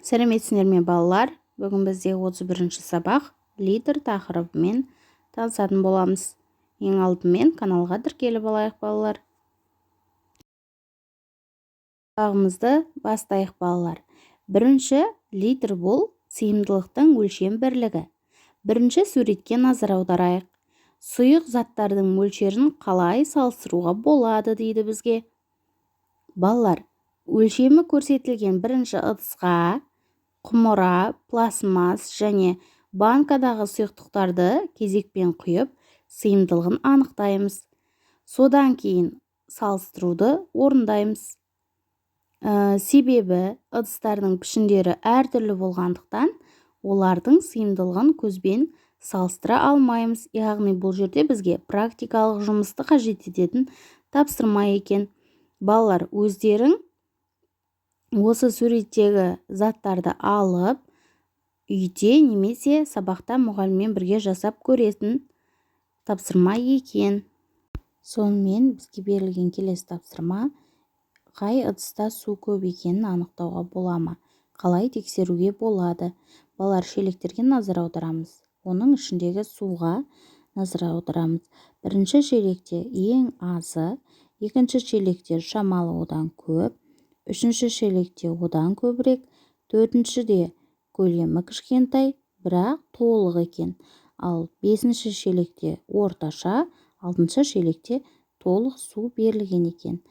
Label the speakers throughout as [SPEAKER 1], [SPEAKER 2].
[SPEAKER 1] Сәлеметсіңдер ме, балалар! Бүгін бізде 31 сабақ, литр тақырыбымен танысатын боламыз. Ең алдымен каналға тіркеліп алайық, балалар. Сабағымызды бастайық, балалар. Бірінші, литр бұл сыйымдылықтың өлшем бірлігі. Бірінші суретке назар аударайық. Сұйық заттардың мөлшерін қалай салыстыруға болады дейді бізге. Балалар, өлшемі көрсетілген бірінші ыдысқа құмыра, пластмасс және банкадағы сұйықтықтарды кезекпен құйып, сыйымдылығын анықтаймыз. Содан кейін салыстыруды орындаймыз. Себебі ыдыстардың пішіндері әртүрлі болғандықтан, олардың сыйымдылығын көзбен салыстыра алмаймыз. Яғни бұл жерде бізге практикалық жұмысты қажет ететін тапсырма екен. Балалар, өздерің осы суреттегі заттарды алып, үйде немесе сабақта мұғаліммен бірге жасап көретін тапсырма екен. Сонымен, бізге берілген келесі тапсырма: қай ыдыста су көп екенін анықтауға бола ма? Қалай тексеруге болады? Балалар, шелектерге назар аударамыз, оның ішіндегі суға назар аударамыз. Бірінші шелекте ең азы, екінші шелекте шамалы одан көп, үшінші шелекте одан көбірек, төртіншіде көлемі кішкентай, бірақ толық екен, ал бесінші шелекте орташа, алтыншы шелекте толық су берілген екен.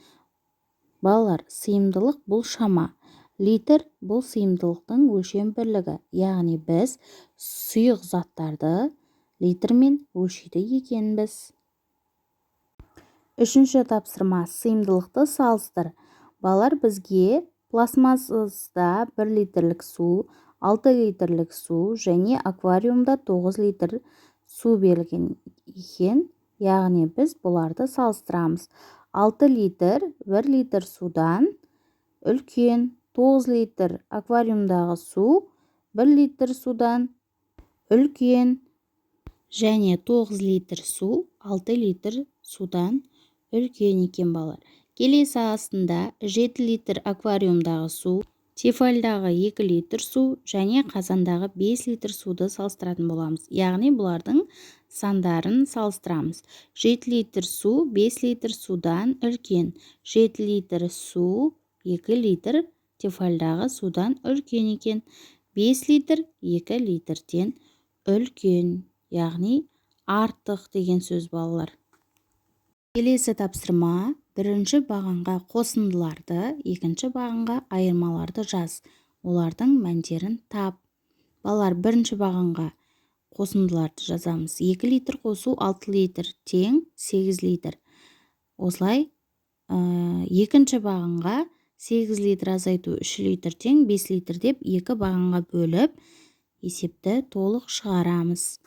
[SPEAKER 1] Балалар, сыйымдылық бұл шама. Литр бұл сыйымдылықтың өлшем бірлігі, яғни біз сұйық заттарды литрмен өлшейді екенбіз. Үшінші тапсырма: сыйымдылықты салыстыр. Балалар, бізге пластмасс ыдыста 1 литрлік су, 6 литрлік су және аквариумда 9 литр су берілген екен. Яғни біз бұларды салыстырамыз. 6 литр 1 литр судан үлкен, 9 литр аквариумдағы су 1 литр судан үлкен және 9 литр су 6 литр судан үлкен екен, балалар. Келесі астында 7 литр аквариумдағы су, тефальдағы 2 литр су және қазандағы 5 литр суды салыстыратын боламыз. Яғни бұлардың сандарын салыстырамыз. 7 литр су 5 литр судан үлкен, 7 литр су 2 литр тефальдағы судан үлкен екен, 5 литр 2 литрден үлкен, яғни артық деген сөз, балалар. Келесі тапсырма: бірінші бағанға қосындыларды, екінші бағанға айырмаларды жаз, олардың мәндерін тап. Балалар, бірінші бағанға қосындыларды жазамыз: 2 литр қосу 6 литр тең 8 литр. Осылай екінші бағанға 8 литр азайту 3 литр тең 5 литр деп екі бағанға бөліп, есепті толық шығарамыз.